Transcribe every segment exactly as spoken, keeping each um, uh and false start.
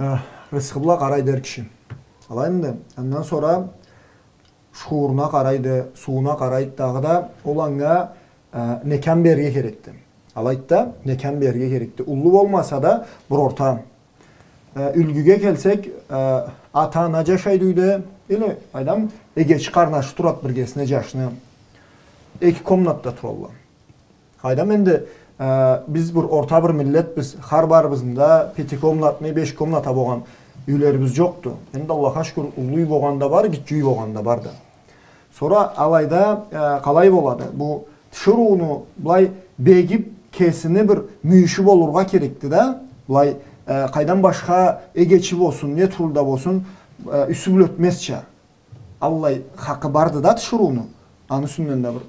Э, рысхы бла къарайды эр киши. Алай энди, андан сора шууруна къарайды, сууна къарайды дагъыда, ол анга, э, мекям берирге керекди. Алайды да, мекям берирге керекди. Уллу болмаса да, бир орта. Э, юлгюге келсек, э, ата-ана джашайды юйде, или, къайдам, эгечи-къарнашы турады биргесине джашны. Эки комнатда туралла. Къайдам энди, э, биз бир орта бир миллетбиз, хар барыбызны да пятикомнатный, беш комната болгъан юйлерибиз джокъду. Энди Аллахха шукур, уллу юй болгъан да бар, гитче юй болгъан да бар да. Сора алайда, э, къалай болады? Бу тиширыуну былай бегиб, кесини бир мюйюшю болургъа керекди да. Былай, э, къайдам, башха эгечи болсун, не тюрлю да болсун, э, юсю бла ётмезча. Аллай хакъы барды да тиширыуну. Аны юсюнден да бир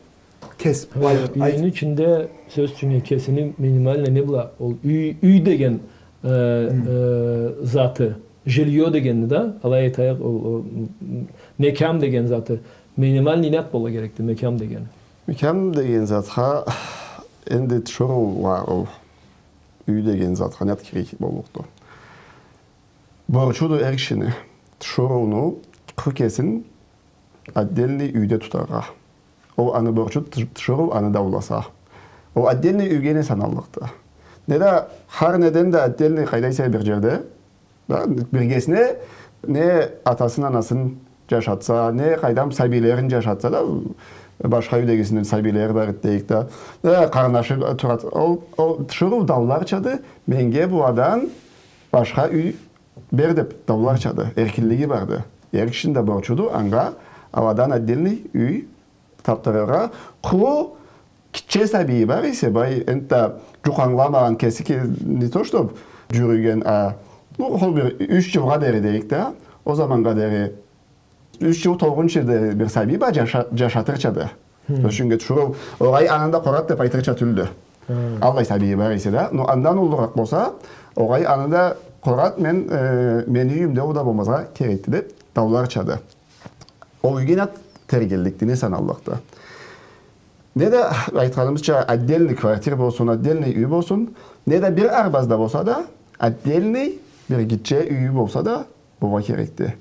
кесиб, былай бир айт. Юйню ичинде, сёз ючюн, кесини минимально не бла, ол юй, юй деген, э, э, заты, жильё дегенни да, алай айтайыкъ, ол, ол, м, м, мекям деген заты, минимальный не зат болургъа керекди, мекям деген? Мекям деген затха, энди тиширыу уа ол юй деген затха не зат керек боллукъду? Борчуду эр кишини тиширыуну къуру кесин отдельный юйде тутаргъа. Ол аны борчу, тиш-, тиширыу аны дауласа. Ол отдельный юйге не саналлыкъды? Неда хар неден да отдельный къайда эсе бир джерде, да, биргесине не атасын, анасын джашатса, не къайдам сабийлерин джашатса да, башха юйдегисини сабийлери бар дейик да, не къарнашы турады. Ол, ол тиширыу дауларчады, меннге быладан башха юй бер деб дауларчады, эркинлиги барды. Эр кишини да борчуду анга аладан отдельный юй табдырыргъа. Къуру гитче сабийи бар эсе, былай энтда джукъ ангыламагъан, кеси ке-, не то что джюрюген, а, ну, ол бир юч джылгъа дери дейик да, ол заманнга дери юч джыл толгъунчу дери бир сабий бла джаша-, джашатырчады. Хы. Сёз ючюн, тиширыу огъай аны да къорат деб айтырча тюлдю. Хы. Аллай сабийи бар эсе да, но андан уллуракъ болса, огъай аны да къорат, мен, э, мени юйюмде ол да болмазгъа керекди деб дауларчады. Ол юйге не зат тергелликди, не саналлыкъды? Неда айтханыбызча, отдельный квартир болсун, отдельный юй болсун, неда бир арбазда болса да, отдельный бир гитче юйю болса да, болургъа керекди.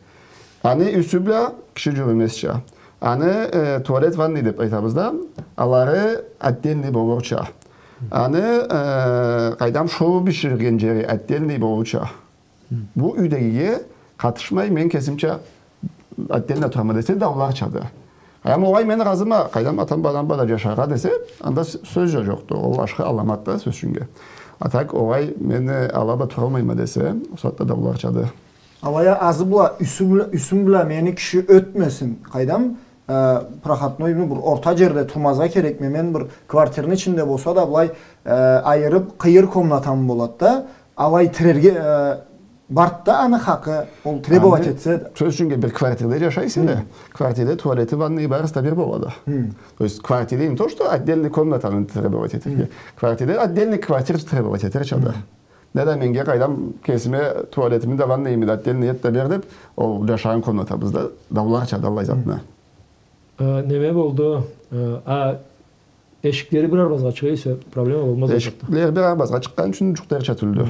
Аны юсю бла киши джюрюмезча. Аны, э, туалет, ванный деб айтабыз да, алары отдельный болурча. Аны, э, къайдам, шоу биширген джери отдельный болурча. Бу юйдегиге къатышмай, мен кесимча отдельно турама десе, дауларчады. Ама огъай, мен разыма, къайдам, атам бла, анам бла да джашаргъа десе, анда с-, сёз да джокъду. Ол ашхы аламат да, сёз ючюн. А так, огъай, мен ала бла туралмайма десе, ол сагъатда дауларчады. Алай а азы бла, юсю бла, юсю бла мени киши ётмесин, къайдам, э, проходной, ну, бир орта джерде турмазгъа керекме, мен бир квартирни ичинде болса да, былай, э, айырыб, къыйыр комнатам болады да, алай тирерге, э, барды да аны хакъы, ол требовать этсе да. Аны, сёз ючюн, бир квартирде джашай эсе да, квартирде туалети, ванныйы барысы да бир болады. То есть квартирде не то что отдельный комнатаны требовать этерге, квартирде отдельный квартир требовать этерчады. Неда меннге, къайдам, кесиме туалетими да, ванныйымы да отдельный эт да бер деб, ол джашагъан комнатабызда дауларчады аллай затны. Э, неме болду, э, а эшиклери бир арбазгъа чыгъа эсе, проблема болмаз. Эшиклери бир арбазгъа чыкъгъан ючюн джукъ дерча тюлдю.